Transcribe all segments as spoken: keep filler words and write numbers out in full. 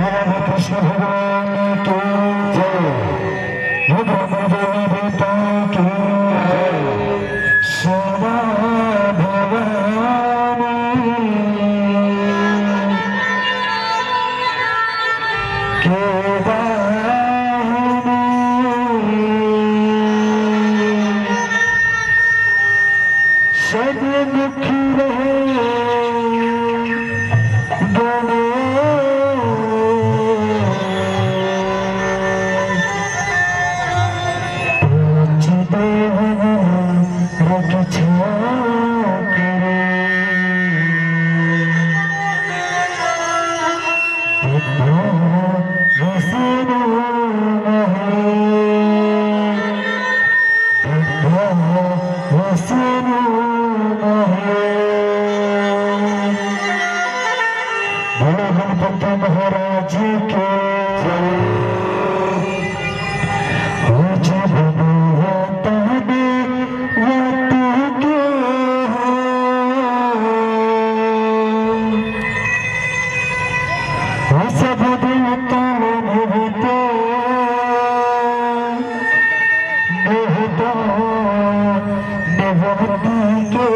राधे कृष्ण भगवान की जय। हे ब्रह्म देवी देवता की जय। श्यामा भवानी के दाहिनी सन्मुख रहे गणेश। पंच देवन रक्षा करे। विष्णु महेश। बोलो गणपति महाराज की जय। हो जब तने वत के हो। हो सब देवता मन होते देवता देवती के।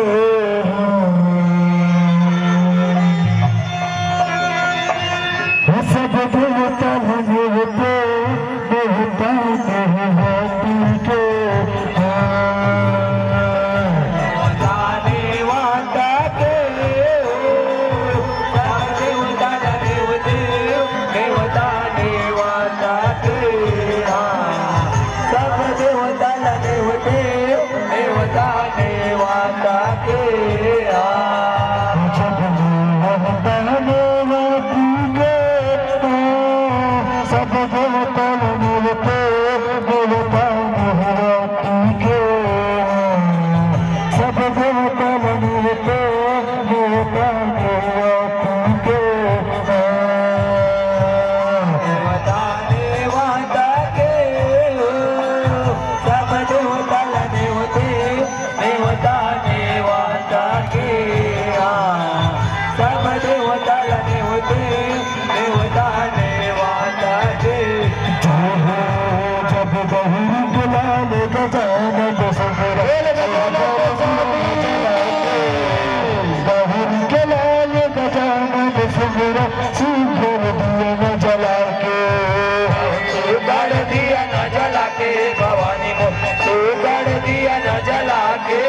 हो सब देवता मन होते देवता देवती के। सब देवता मन होते देवता देवता के। देवता देवता के हो, सब देवता लगे होते, देवता देवता के। हाँ, सब देवता लगे होते, देवता देवता के। जय हो जब गौरी के लाल गजानन सुंदर। गौरी के लाल गजानन सुंदर, सुंदर दिया न जला के। सुंदर दिया न जला के भवानी मोर, सुंदर दिया न जला के।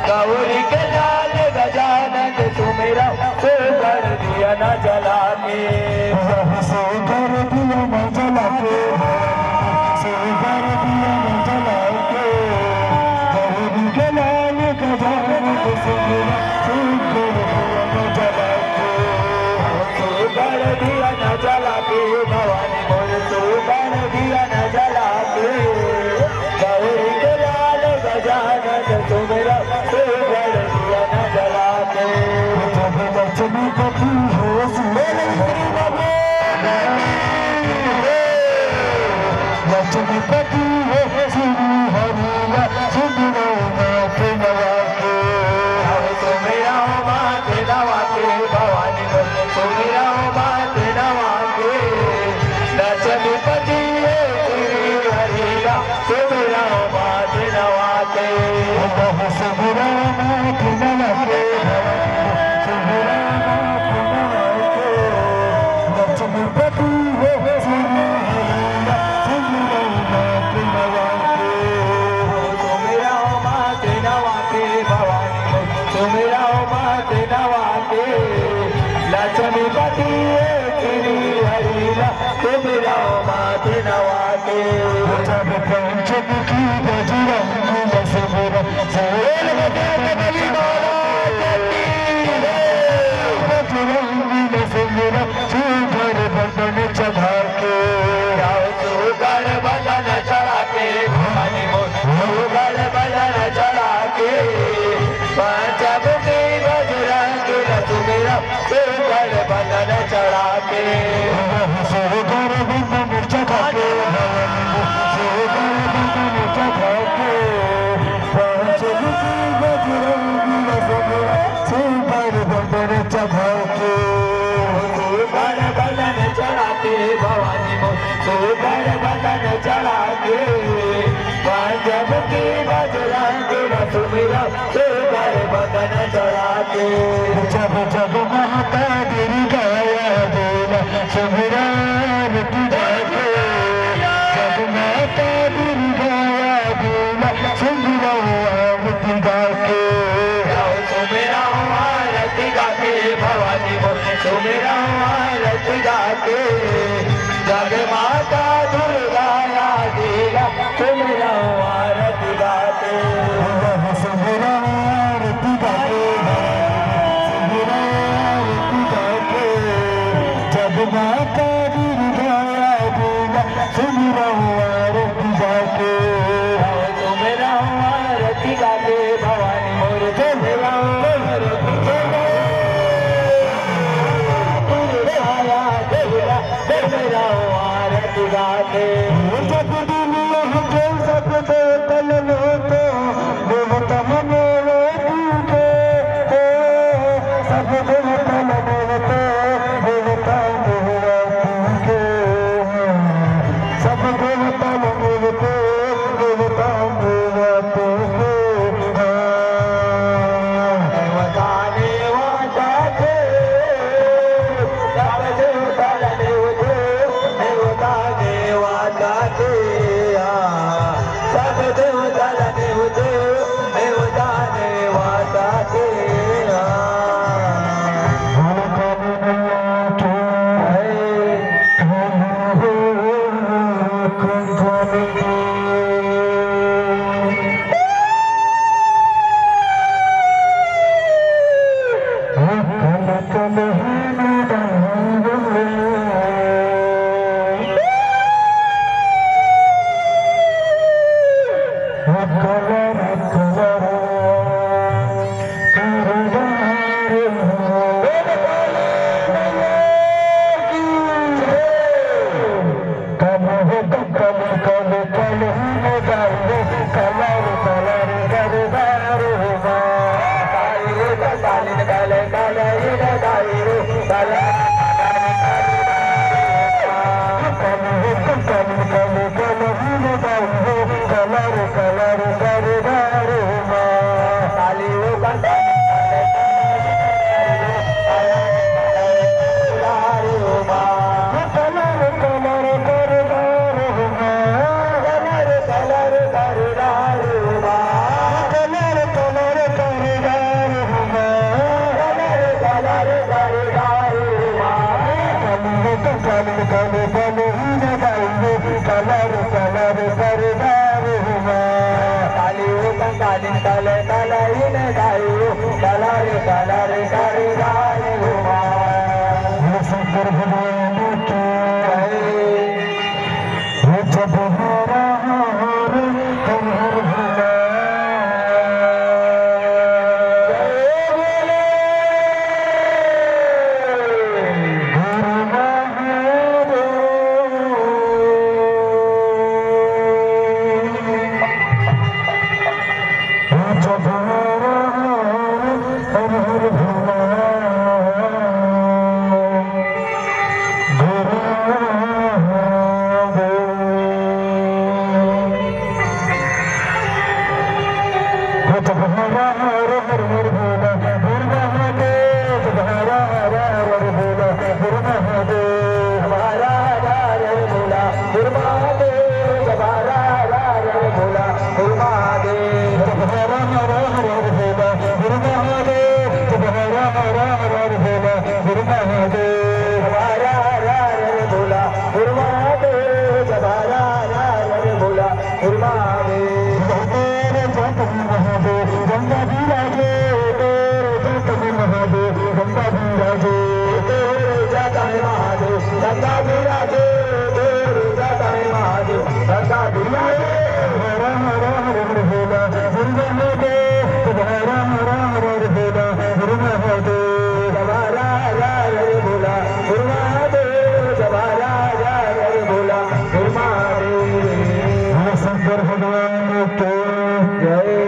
गौरी के लाल गजानन सुमिरँव, सुंदर दिया न जला के। सुंदर दिया न जला के, सुंदर दिया न जला के। गौरी के लाल गजानन सुमिरँव, सुंदर दिया न जला के। सुंदर दिया न जला के भवानी मोर, सुंदर दिया न जला के। गौरी के लाल गजानन सुमिरँव, सुंदर दिया न जला के। जब लक्ष्मीपति हो सुंदर हरि बाबू। लक्ष्मीपति हो श्री हरि सुमिरँव नाथ नवा के। सुमिरँव माथ नवा के भवानी मोर, सुमिरँव माथ नवा के। लक्ष्मीपति हे श्री हरि राम, सुमिरँव माथ नवा के। सुमिरँव माथ नवा के, सुमिरँव माथ नवा के। लक्ष्मीपति हे श्री हरि राम, सुमिरँव माथ नवा के। सुमिरँव माथ नवा के भवानी मोर, सुमिरँव माथ नवा के। लक्ष्मीपति हे श्री हरि राम, सुमिरँव माथ नवा के। जब पंचमुखी बजरंगी लसुरा, सोहेल बजरंग बली महाराज की जय। बजरंगी लसुरा, सुंदर बदन चढ़ा के। सुंदर बदन चढ़ा के, भवानी मोर, सुंदर बदन चढ़ा के। पंचमुखी बजरंग लसुरा, सुंदर बदन चढ़ा के। सुंदर बदन चढ़ा के, सुंदर बदन चढ़ा के। पंचमुखी बजरंगी लसुरा, सुंदर बदन चढ़ा के। सुंदर बदन चढ़ा सुंदर बदन चढ़ा के, गजब के बजरंग न सुमिरन, सुंदर बदन चढ़ा के। जब जब माता दुर्गा याद आवेला, सुमिरन आरती गा के। जब माता दुर्गा याद आवेला, सुमिरन आरती गा के। सुमिरन आरती गा के, भवानी मोर सुमिरन आरती गा के। जग माता दुर्गा याद आवेला, सुमिरन आरती गा के। सुमिरन आरती गा के, सुमिरन आरती गा के। जग माता दुर्गा याद आवेला, सुमिरन आरती गा के। सुमिरन आरती गा के, भवानी मोर सुमिरन आरती गा के। दुर्गा याद आवेला, सुमिरन आरती गा के। जब दुनिया के सब देवतन लोग, देवता मन रे तू के, सब देवतन लोग, देवता मन रे तू के, सब देवतन लोग, देवता मन रे तू के। देवता देवता के, सब देवता देवते, देवता देवता के, आ, सब देवता देवते, देवता देवता के, आ। शंकर भगवान की जय। जब हरा हर हर हर भोला। जय बोले हर महादेव। जब हरा हर हर हर भोला। शंकर भगवान की जय।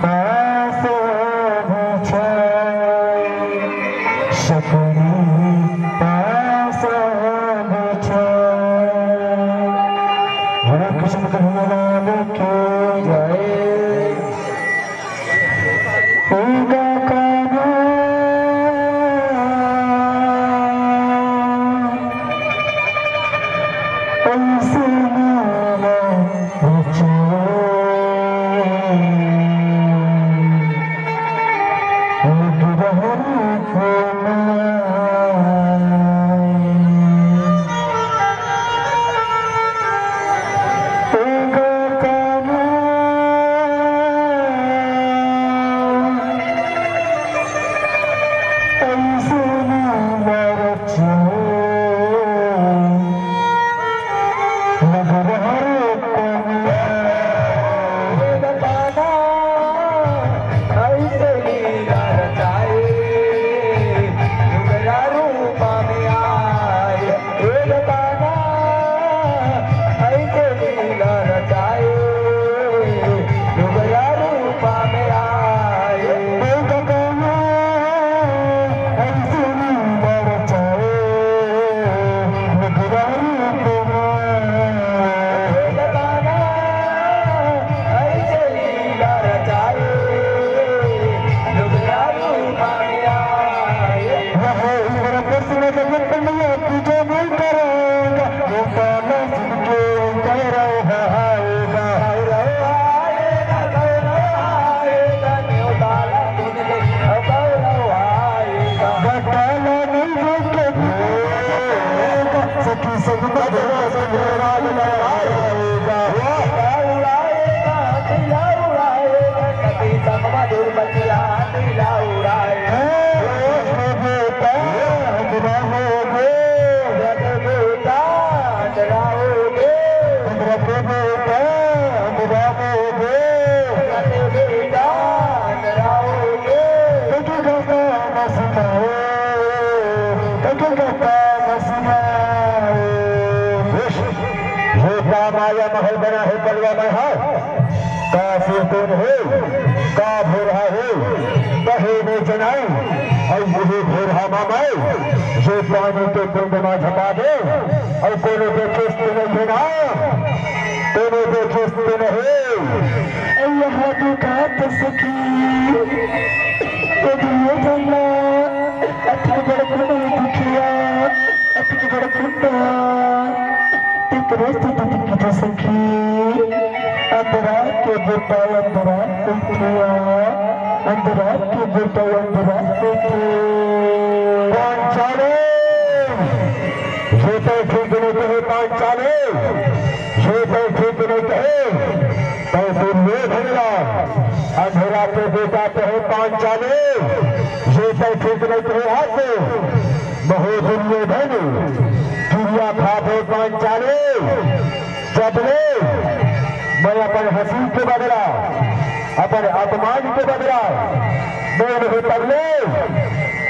पास बिछा, सकरी पास बिछा। बोलो कृष्ण कन्हैया लाल की जय। उनका कान्हा ऐसे नीला रचाए, लग रहल कोनाए। एगो कान्हा ऐसे नीला रचाए, लग रहल कोनाए। एगो कान्हा ऐसे लीला रचाए, दुबरा रूपा में आए। एक कान्हा ऐसे लीला रचाए, दुबरा रूपा में आए। एक कान्हा ऐसे लीला रचाए, दुबरा रूपा में आए। एक कान्हा ऐसे लीला रचाए, दुबरा रूपा में आए। वह उम्र कृष्ण जगत में पूजो नहीं करेगा, वो काला सुन के कह रहा आएगा। कह रहा आएगा, कह रहा आएगा, न्योता ला सुन के कह रहा आएगा। बटाला नहीं बोल के सखी संग में राज में आएगा। ये का माया महल बना है पलवा में, हाँ? का सिरतोन हे, का भोरहा हे, कहे ने जनाई, अउ इही भोरहा मा मैं, ये पानी के कुंड मा झपा दे, अउ कोनो देखे स्थित नहीं हे ना, कोनो देखे स्थित नहीं। अउ यहाँ दुखात सखी, ये दुनिया धन्ना, अतिक बड़ कुंड दुखिया, अतिक बड़ कुंड। तेकरे से दीदी की तो सखी, अंधरा के बेटा अंधरा के किया, अंधरा के बेटा अंधरा के किया। पांचाले, ये तो ठीक नहीं कहे पांचाले, ये तो ठीक नहीं कहे। तो दुर्योधन ला, अंधरा के बेटा कहे पांचाले, ये तो ठीक नहीं कहे हाथ से। बहुत दुर्योधन, किरिया खाबो पांचाले, जब ले मैं अपन हंसी के बदला, अपन अपमान के बदला, मैं नहीं तब ले,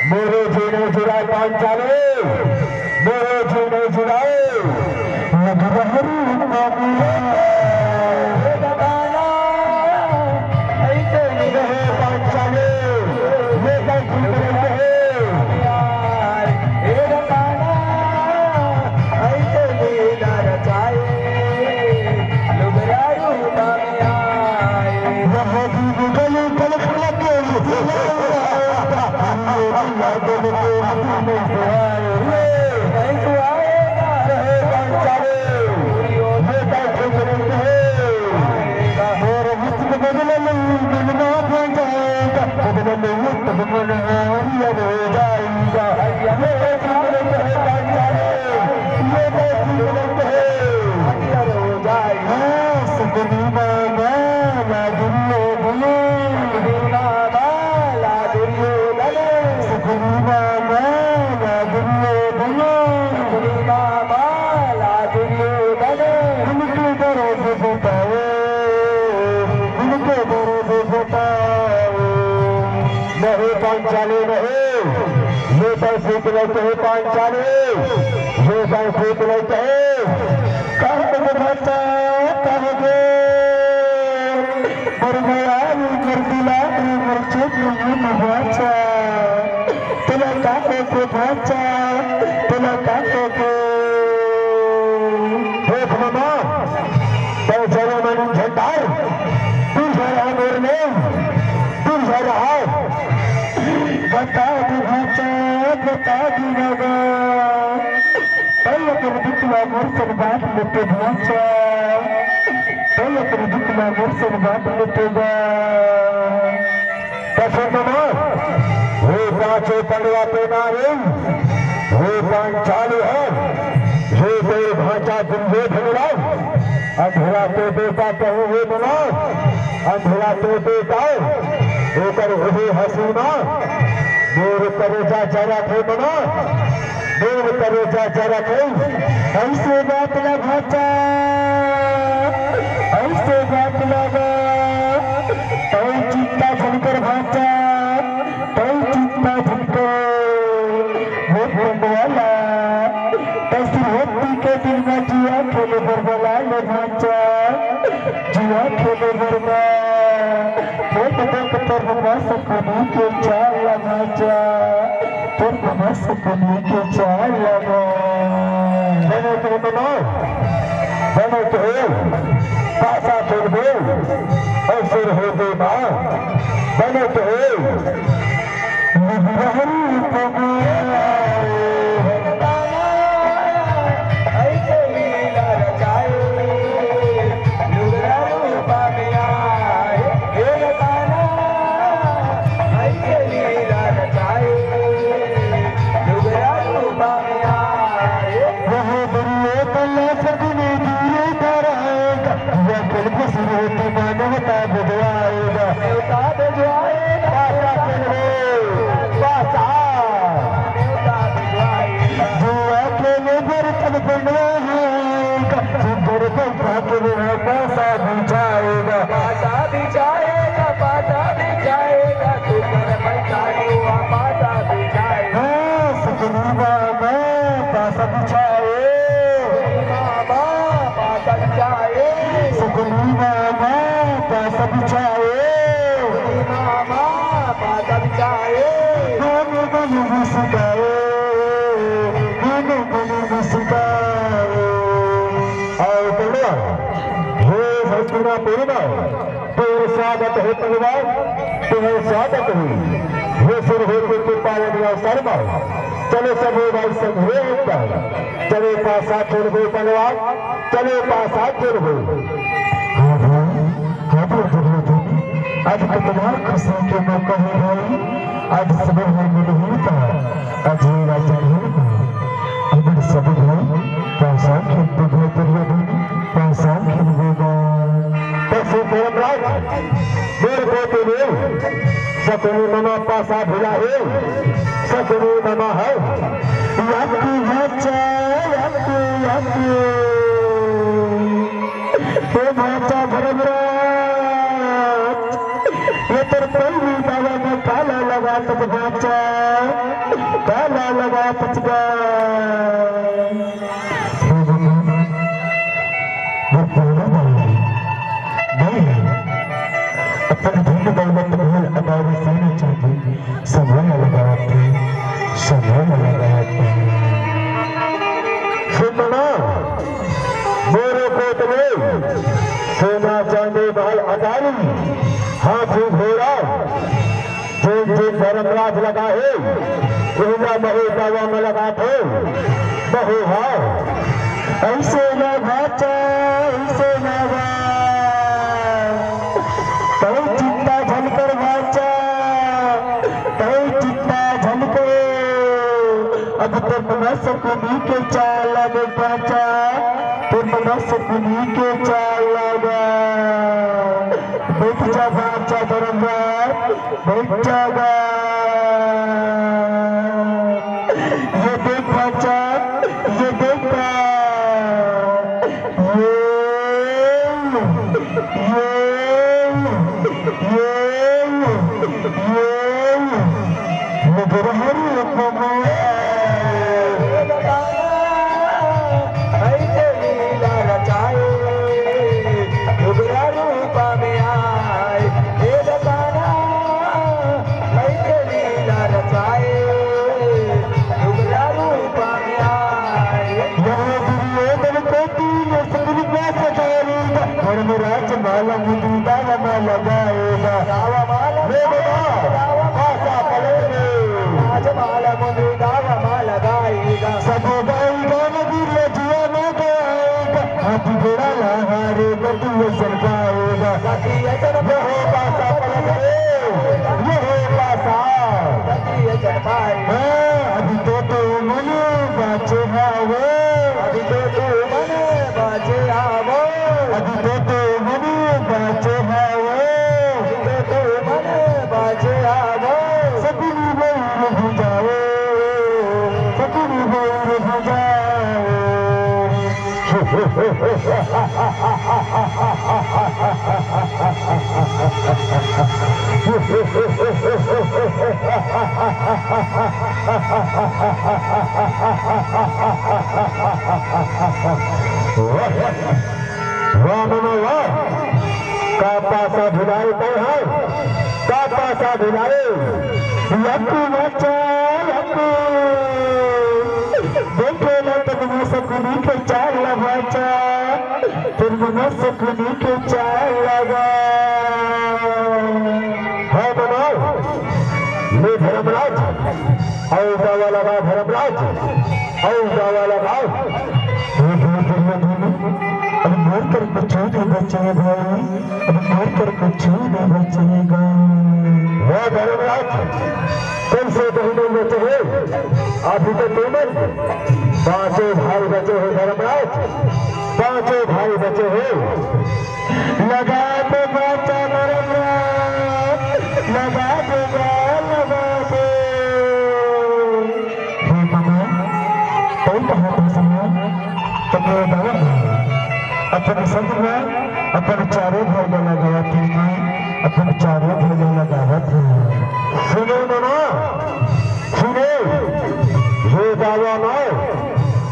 मोरो जी नहीं जुड़ाए पांचाले, मोरो जी नहीं जुड़ाए, लग रहरी मामला। ऐसे नहीं रहे पांचाले, ये तो ठीक नहीं रहे। ऐसे लीला रचाए, लुगरा रूपा में आए। वह भी गली पलक लगे, ये लीला दिल के नहीं सुहाए। नहीं सुहाएगा, रहे पांचाले, ये तो ठीक नहीं रहे। मोर विश्व बदल नहीं, दुनिया बन जाएगा, बदल नहीं, तब मन हरियर हो जाएगा। ये तो ठीक नहीं रहे पांचाले, ये तो ठीक नहीं रहे। हरियर हो जाएगा। हाँ, सगुनी मामा ला दुर्योधन। सगुनी मामा ला दुर्योधन। सगुनी मामा ला दुर्योधन। सगुनी मामा ला दुर्योधन। उनके दर्द बताओ, उनके दर्द बताओ। नहीं पांचाले नहीं, ये तो ठीक नहीं कहे पांचाले, ये तो ठीक नहीं कहे। कह दे भट्टा, कह दे। अरे भैया, ये कर दिला, ये कर चेक नहीं भांचा। तेला का होथे भांचा, तेला का होथे? देख मामा, तैं चलो मन झंडार, तू जा रहा मेरे में, तू जा रहा। बता दे भांचा, बता दे बाबा। तैं अगर दुखला मोर संग बांट लेते भांचा, तैं अगर दुखला मोर संग बांट लेते बा। त सुन मामा, हे पांचों पंडवा पेनारे, हे पांचाली हे, हे तोर भांचा गुंजे भगवान, अंधेरा तो बेटा कहे हे मामा, अंधेरा तो बेटा, ओकर ओहे हसीना, मोर करेजा जरा थे मामा। देव करेजा जरा कई। ऐसे बात ला भांचा, ऐसे बात ला गा। तैं चिंता झन कर भांचा, तैं चिंता झन कर। वो पंडवाला, तैं सिरहोती के दिन में जुआ खेले बर बला ले भांचा। जुआ खेले बर बा। देख देख तोर ममा सकुनी के चाल ला भांचा। तोर ममा सकुनी के चाल ला भांचा। बने तो ममा, बने तो पासा खेलबे, अवसर हो दे माँ। बने तो निगरहरी को ऐसे लीला रचाए, लुगरा रूपा में आए, हे रताना, ऐसे लीला रचाए, लुगरा रूपा में आए। वह दुर्योधन सगुनी दूर कराएगा, वह खेल को सुरती मानवता बुझवाएगा। देवता बुझवाएगा, पासा खेलबे, पासा। देवता बुझवाएगा। जुआ खेले बर तन बनवाएगा, सुंदर बैठा के वह पासा बिछाएगा। पासा बिछाएगा, पासा बिछाएगा, सुंदर बैठा के वह पासा बिछाएगा। हाँ, सकुनी मामा पासा बिछाए। सकुनी मामा पासा बिछाए। सकुनी मामा पासा बिछाए। सकुनी मामा पासा बिछाए। गाने गाने मुस्काए। गाने गाने मुस्काए। आओ पंडवा, हे भक्तिना पूर्णा, तोर स्वागत हे पंडवा, तोर स्वागत हे। हे सिरहोती के पावन अवसर मा, चलो सबो भाई संग हे एक बार, चलो पासा खेलबो पंडवा, चलो पासा खेलबो। हाँ भाई, हाँ भाई दुर्योधन, आज कितना खुशी के मौका हे भाई, आज सब भाई मिलही ता, आज ये राजा हे भाई, हमन सब भाई पासा खेलबो भाई दुर्योधन। पासा खेलबो गा। तसे धर्मराज, मोर को तो ले, सकुनी ममा पासा भुलाए, सकुनी ममा हे। याकू भांचा, याकू, याकू। हे भांचा धर्मराज, ये तोर पहली दावा में काला लगात भांचा, काला लगात गा। हे भगवान, वो पहला दावा नहीं है। अपन धन दौलत महल अटारी सोना चांदी, सब ला लगावत हे, सब ला लगावत हे। सुनना, मोरो कोत में सोना चांदी महल अटारी, हाथी घोड़ा, जेन जेन धर्मराज लगा हे, ओहिला महू दावा में लगात हे। महू हा। ऐसे ना भांचा, ऐसे ना गा। तैं चिंता झन कर भांचा, तैं चिंता झन कर। अब तो मनस कुनी के चाल लागे भांचा, तो मनस कुनी के चाल लागे। बैठ जा भांचा धर्मराज, बैठ जा गा। ये देख भांचा, ये देख गा। ये, ये, ये, ये। निगरहरी को ऐसे लीला रचाए, लुगरा रूपा में आए। गावा माला, ले बेटा, गावा माला, पासा पलट ले। राजमाला मुंदरी गावा माला गाएगा। सब गाएगा, नगीर जिया ना गाएगा। हाथी घोड़ा लहारे, गति अइसन पाएगा। गति अइसन ये हो पासा पलट ले, ये हो पासा। गति अइसन पाएगा। हाँ, अभी तो तू मन बाचे हावो। अभी तो तू मन बाचे हावो। अभी तो तू मन बाचे हावो। अभी तो तू मन बाचे हावो। सकुनी बउर हो जाओ, सकुनी बउर हो जाओ। वाह नोना वाह, का पासा ढिलाए तैं हा, का पासा ढिलाए। यक्कू बच्चा, यक्कू। देखे ला तब मुसकुनी के चाल बच्चा। तुम मुसकुनी के चाल लगा। हाँ बनाओ, ले धर्मराज, अउ गावा लगा धर्मराज, अउ गावा लगा। हे हे दुर्योधन, अब मोर कर कुछू नहीं बचे हे भाई, अब मोर कर कुछू नहीं बचे हे गा। वाह धर्मराज, कइसे कहीं नहीं बचे हे? अभी तो तुमन पांचों भाई बचे हे धर्मराज, पांचों भाई बचे हे। लगा दे बाचा धर्मराज, लगा दे गा, लगा दे। हे मना, तैं कहा था समय, तब ये गावा है। अपन संग में, अपन चारों भाई ला लगावत हे, अपन चारों भाई ला लगावत हे। सुने मना, सुने, ये गावा ना,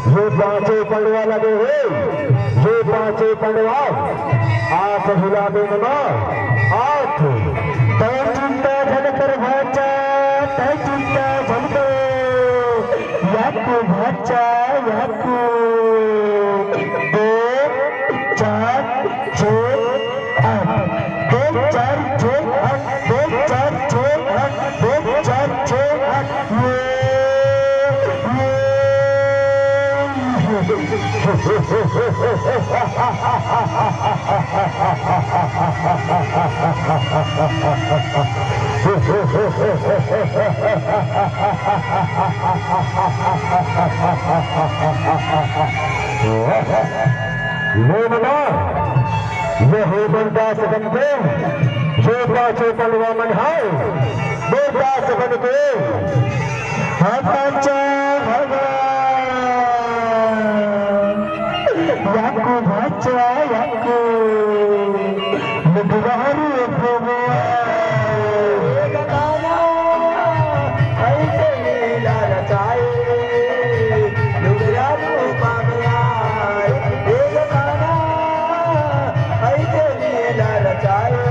ये पांचों पंडवा लगे हे, ये पांचों पंडवा, आंख हिला दे मना, आंख। तैं चिंता झन कर भाचा, तैं चिंता झन कर। याकू भाचा, याकू। दो, चार, छः, आठ। दो, चार, छः, आठ। दो, चार, छः, आठ। दो, चार, छः, आठ। ये, ये। ले मना, ये हे बंटा सकन के, ये पाछे पलवा मन हाय, बंटा सकन के। हताचा भगवान, याकू भाचा याकू, लुटवारू भगवान। एक गाना ऐसे लीला रचाए, लुगरा रूपा में आए। एक गाना ऐसे लीला रचाए,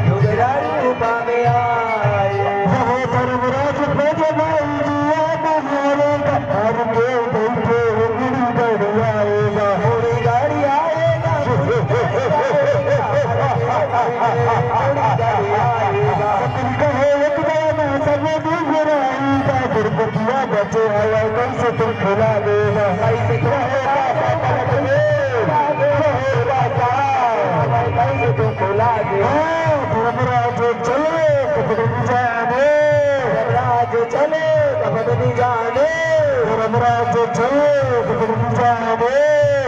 लुगरा रूपा में आए। जहाँ धर्मराज को जमाई दिया महाराज, हर के बैठे उंगली गड़ियाएगा। थोड़ी गाड़ी आएगा, थोड़ी गाड़ी आएगा, थोड़ी गाड़ी आएगा। तुम कहो एक गाना सब दुबराएगा, दुर्गतिया बचे हवा कैसे तुम खिला देगा। कैसे तुम खिला देगा, कैसे तुम खिला देगा। हाँ, धर्मराज चले, कपड़े जाने। धर्मराज चले, कपड़े जाने। धर्मराज चले, कपड़े जाने।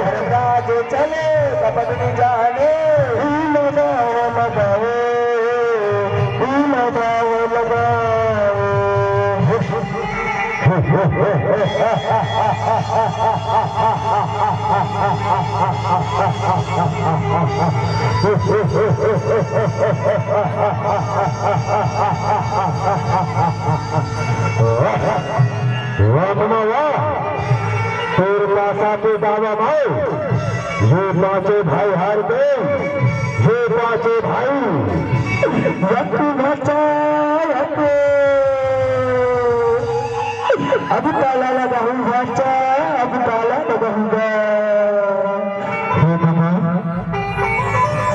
धर्मराज चले, कपड़े जाने। लगाओ, लगाओ, लगाओ, लगाओ। वाह मना वाह, तोर पासा के दावा भाई, ये पांचों भाई हार गए, ये पांचों भाई। यक्कू भाचा, यक्कू। अब ताला लगाऊं भाचा, अब ताला लगाऊंगा। हे मना,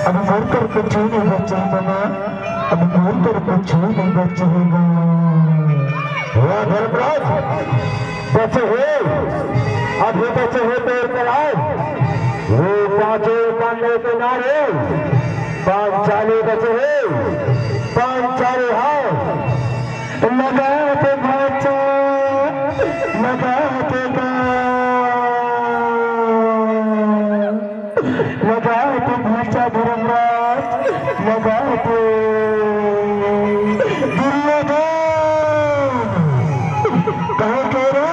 अब मोर कर कुछु नहीं बचे हे गा, अब मोर कर कुछु नहीं बचे हे गा। वाह धर्मराज, बचे हे, अभी बचे हे तोर करा। वो पांचों पांडव के नारे, पांचाली बचे हे, पांचाली हां। लगा दे भांचा, लगा दे गा। लगा दे भांचा धर्मराज, लगा दे। दुर्योधन, कहे के रे?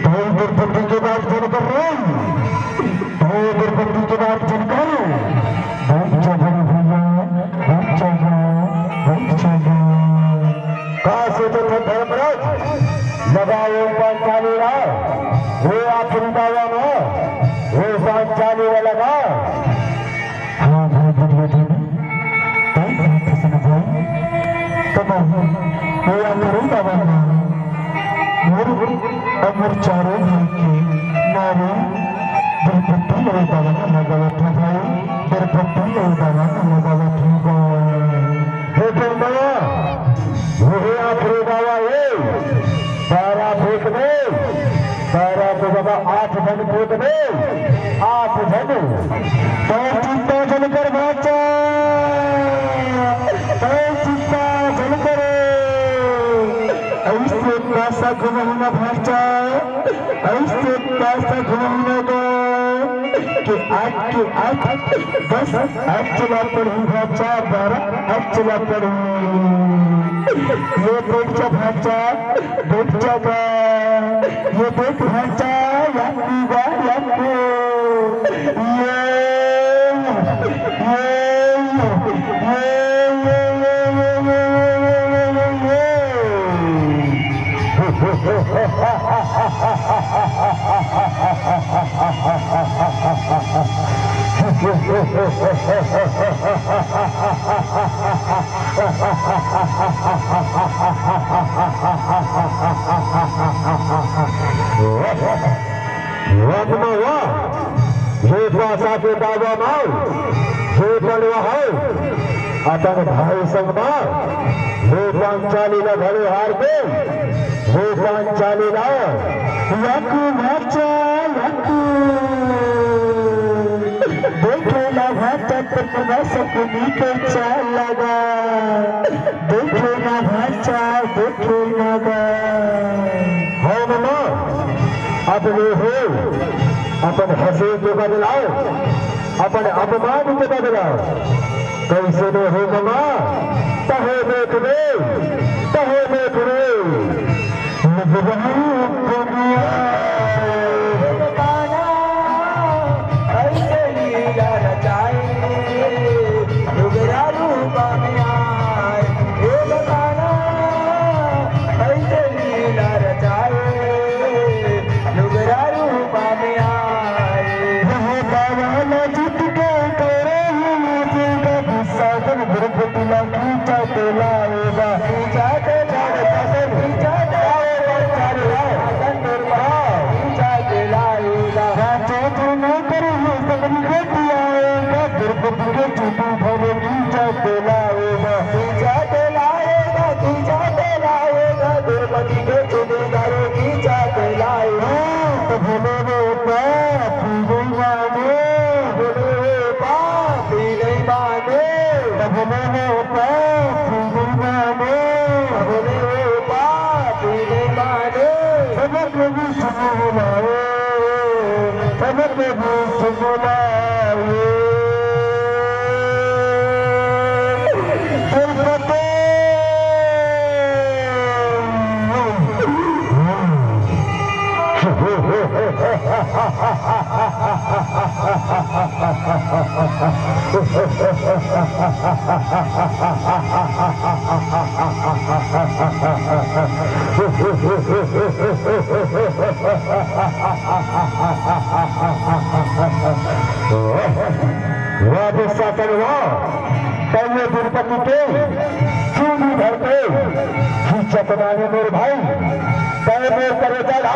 भाई द्रौपदी के बात कर रहे हैं। भाई द्रौपदी के बात कर रहे हैं। बैठ जा बड़े भैया, बैठ जा, बैठ जा। का सोचत हे धर्मराज? लगा वो पांचाली ला, वो आखिरी दावा में, वो पांचाली ला लगा। हां भाई दुर्योधन, तैं कहत हस न भाई, तब वो आखिरी दावा में, मोर अमर चारों भाई के नारी द्रौपदी ला दावा में लगावत हंव भाई, द्रौपदी ला दावा में लगावत हंव भाई। हे धर्मराज, वही आखिरी दावा हे। पैरा फेंक दे, पैरा तो बाबा आठ झन फेंक दे, आठ झन। तैं चिंता झन कर भांचा, तैं चिंता झन कर। अइसे पासा घुमाहूं ना भांचा, अइसे पासा घुमाहूं ना गा। के आठ के आठ, दस आठ चला पड़ही भांचा, बारह आठ चला पड़ही। ये बैठ जा भांचा, बैठ जा गा। ये देख भांचा, याकू गा, याकू। ये, ये, ये, ये, ये। वाह, वाह। ये पासा के दावा माव, ये पड़वा हव, अपन भाई संग मा, ये पांचाली ला घरे हार के, ये पांचाली ला। याकू भांचा, याकू। देखे ना भांचा, तोर करा सकुनी के चाल लगा। देखे ना भांचा, देखे ना गा। हां ममा, अब ले हो, अपन हंसी के बदला, अपन अपमान के बदला। कइसे ले हो ममा, तहे देख ले, तहे देख ले। निगरानी दुनिया। अइसे लीला रचाए, लुगरा रूप में आए। हे बताना, अइसे लीला रचाए, लुगरा रूप में आए। वह दावा ला जीत के करे ही जीत के, दुशासन द्रौपदी ला खींचा के लाएगा। खींचा के लाएगा, खींचा के लाएगा, खींचा के लाएगा। राजा जो नहीं करे, ये सब बेटी आएगा, द्रौपदी के चुटी भरे खींचा के लाएगा। खींचा के लाएगा, खींचा के लाएगा, द्रौपदी के चुटी भरे खींचा के लाएगा। तब बोले वो पापी नहीं माने। बोले वो पापी नहीं माने। तब बोले वो पापी नहीं माने। बोले वो पापी नहीं माने। सबक भी सुनाए। सबक भी सुनाए। तिरुपति। वाह दुशासन वाह, तैं ये द्रौपदी के चूड़ी भर के खींचत नाने मोर भाई, तैं मोर करेजा ला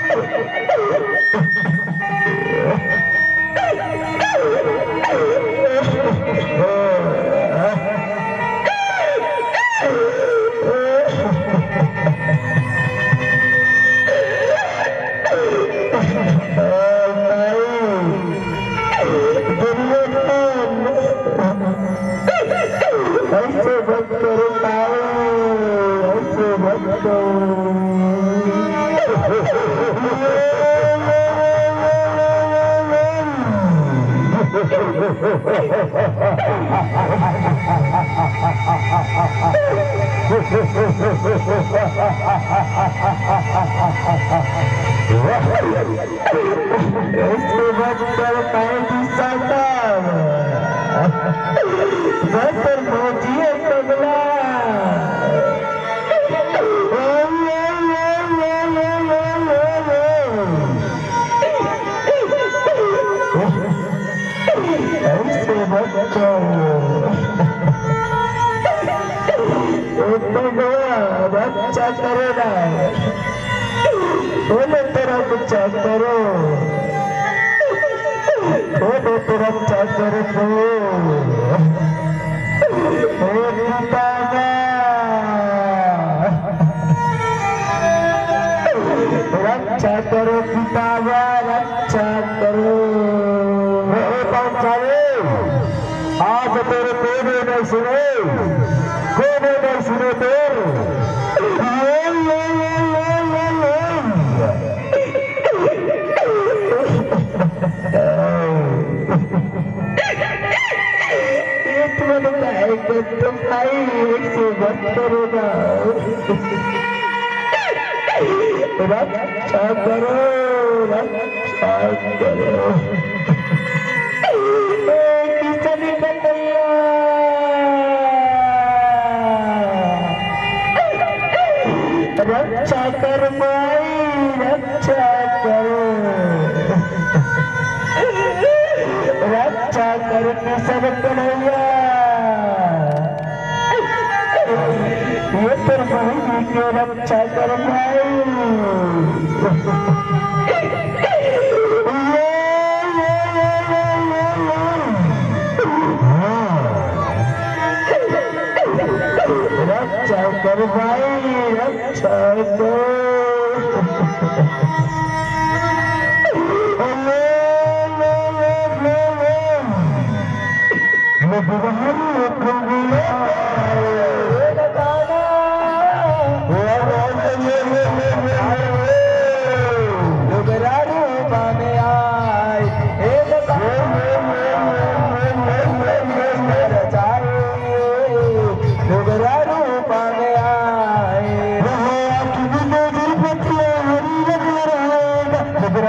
ऐसे मत करो ताऊ, ऐसे मत करो। ऐसे मत कर पाए जी साहब। मैं तेरे भौजी है पगला। ऐसे मत कर। ओ भगवान, रक्षा करो ना। बोलो तो रक्षा करो। बोलो तो रक्षा करो। हे पिता, रक्षा तोर कोनो नहीं सुने, कोनो नहीं सुने तोर। ये तुमने कहा है कि तुम भाई एक से मत करेगा। रक्षा करो, रक्षा करो। ए किशन कन्हैया, रक्षा कर माई, रक्षा कर, रक्षा कर किशन कन्हैया। ये तोर बहिनी के रक्षा कर भाई। रक्षा कर भाई, रक्षा कर।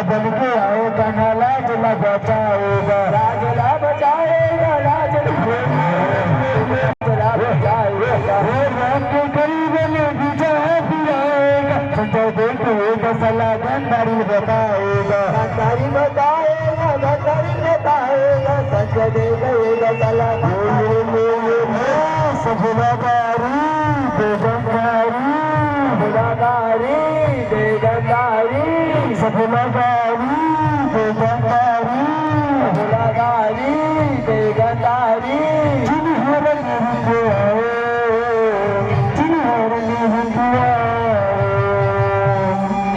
बन के आएगा ना लाज ला बचाएगा। लाज ला बचाएगा, लाज ला बचाएगा। वो राम के गरीब ने बीजा पिलाएगा। संजय देख के एक सला गंधारी बताएगा। गंधारी बताएगा, गंधारी बताएगा। संजय देख के एक सला गंधारी। सफला गारी, बेगम गारी। सफला गारी, बेगम गारी। सफला गारी, बेगम गारी। सफला गारी, बेगम गारी। जिन हरन रुके आए, जिन हरन रुके आए।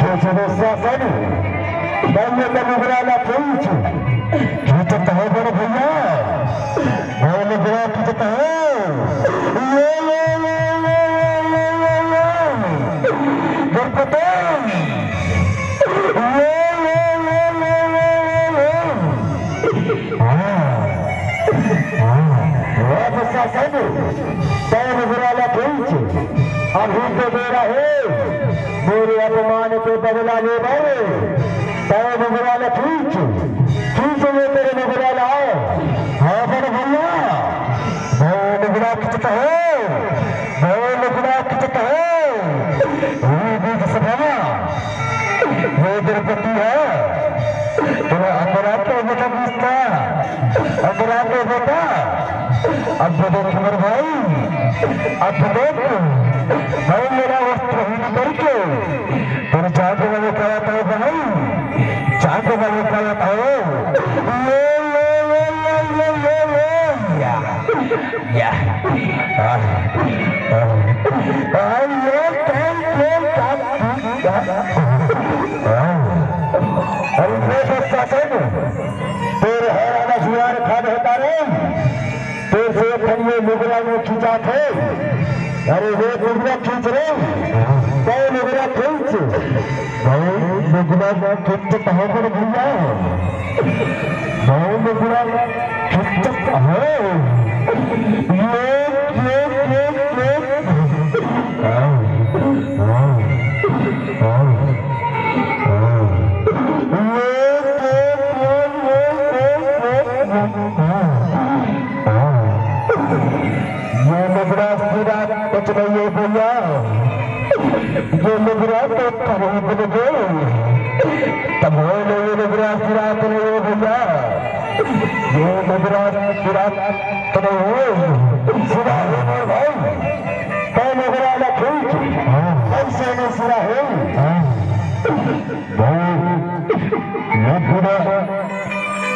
हे जब शासन, मैं ये तो मुगरा ना खींच, खींच कहे बड़े भैया। मैं मुगरा खींचता हूँ। ये, ये, ये। गणपति। ये, ये, ये। हाँ। हाँ। वाह, प्रशासन, तैं मुगरा ला खींच। अभी तो बेरा हे, मोर अपमान के बदला ले बर। तैं मुगरा ला खींच, खींच ले तेरे मुगरा ला। हाँ, बड़ भैया, मैं मुगरा खींचता हूँ, मैं मुगरा खींचता हूँ। ये बीच सभा, ये द्रौपदी है, तेरा अंदर आके बेटा बीचता, अंदर आके बेटा। अब तो देख मेरे भाई, अब तो देख, मैं मेरा वस्त्रहीन करके तेरे जान को मैं कहता हूँ भाई, जान को मैं कहता हूँ। ये, ये, ये, ये, ये, ये, ये, या, या, आह, आह, आह, ये कौन, कौन, क्या, क्या? अरे ये बच्चा कौन? तेरे हैराना जुआर खान होता रे। तेरे से खनिए लुगरा में खिंचा थे। अरे वो लुगरा खींच रे। कौन लुगरा खींच? भाई, लुगरा खींच कहाँ पर भैया? भाई, लुगरा खींच कहाँ? ये, ये, ये, ये। आओ, आओ, आओ, आओ। ये, ये, ये, ये, ये, ये। ये लुगरा सिरा कुछ नहीं है भैया, ये लुगरा तो खरीद लगे, तब हो नहीं ये लुगरा सिरा तो नहीं है भैया, ये लुगरा सिरा तो नहीं है, सिरा है मोर भाई, तै लुगरा ना खींच, हाँ। कैसे नहीं सिरा है? हाँ। भाई, लुगरा,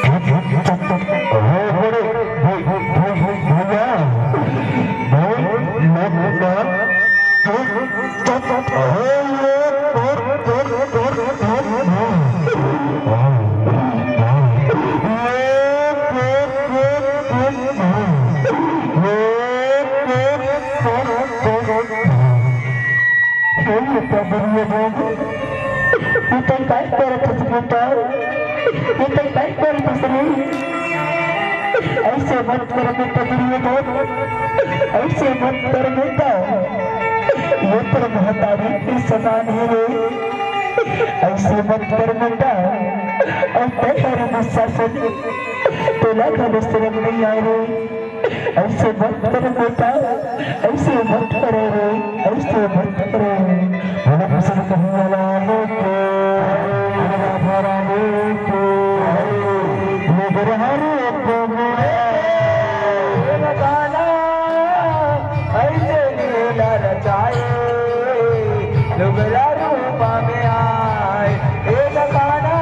हो बड़े, भाई, भाई, भाई, भैया, भाई, लुगरा, हो ये, तोर, तोर, तोर, तोर, तोर। ए बेटा दुर्योधन, ए तैं काय करत हस बेटा? ए तैं काय करत हस रे? अइसे मत कर बेटा दुर्योधन, अइसे मत कर बेटा। ए तोर महतारी के समान हे रे। अइसे मत कर बेटा, अउ तैं हर दुशासन, तोला घलो शरम नइ आय रे। अइसे मत कर बेटा, अइसे मत कर रे, अइसे मत कर। बोलो कृष्ण कन्हैया लाल की, राधा रानी की, नगर हरे प्रेम। ए लगाना, अइसे लीला रचाए, लुगरा रूपा में आए, ए लगाना।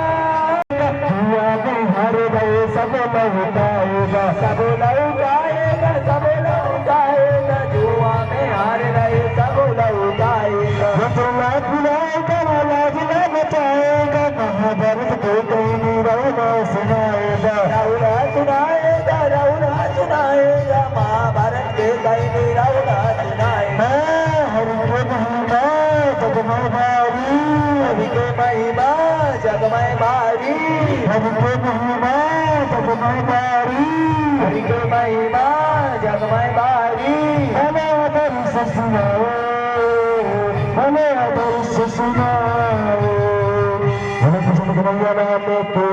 जुआ में हार गए सब लौटाएगा। सब लौटाएगा, सब लौटाएगा। जुआ में हार गए सब लौटाएगा। ये तो लाज बुलाएगा, लाज ना बचाएगा। महाभारत के कहीं नहीं रौला सुनाएगा। रौला सुनाएगा, रौला सुनाएगा। महाभारत के कहीं नहीं रौला सुनाएगा। हाँ, हरि के महिमा जग में भारी। हरि के महिमा जग में भारी। हरि के महिमा जग में भारी। हरि के महिमा जग में भारी। भले आदर से सुनाओ, भले आदर से सुनाओ। भले कृष्ण कन्हैया लाल की।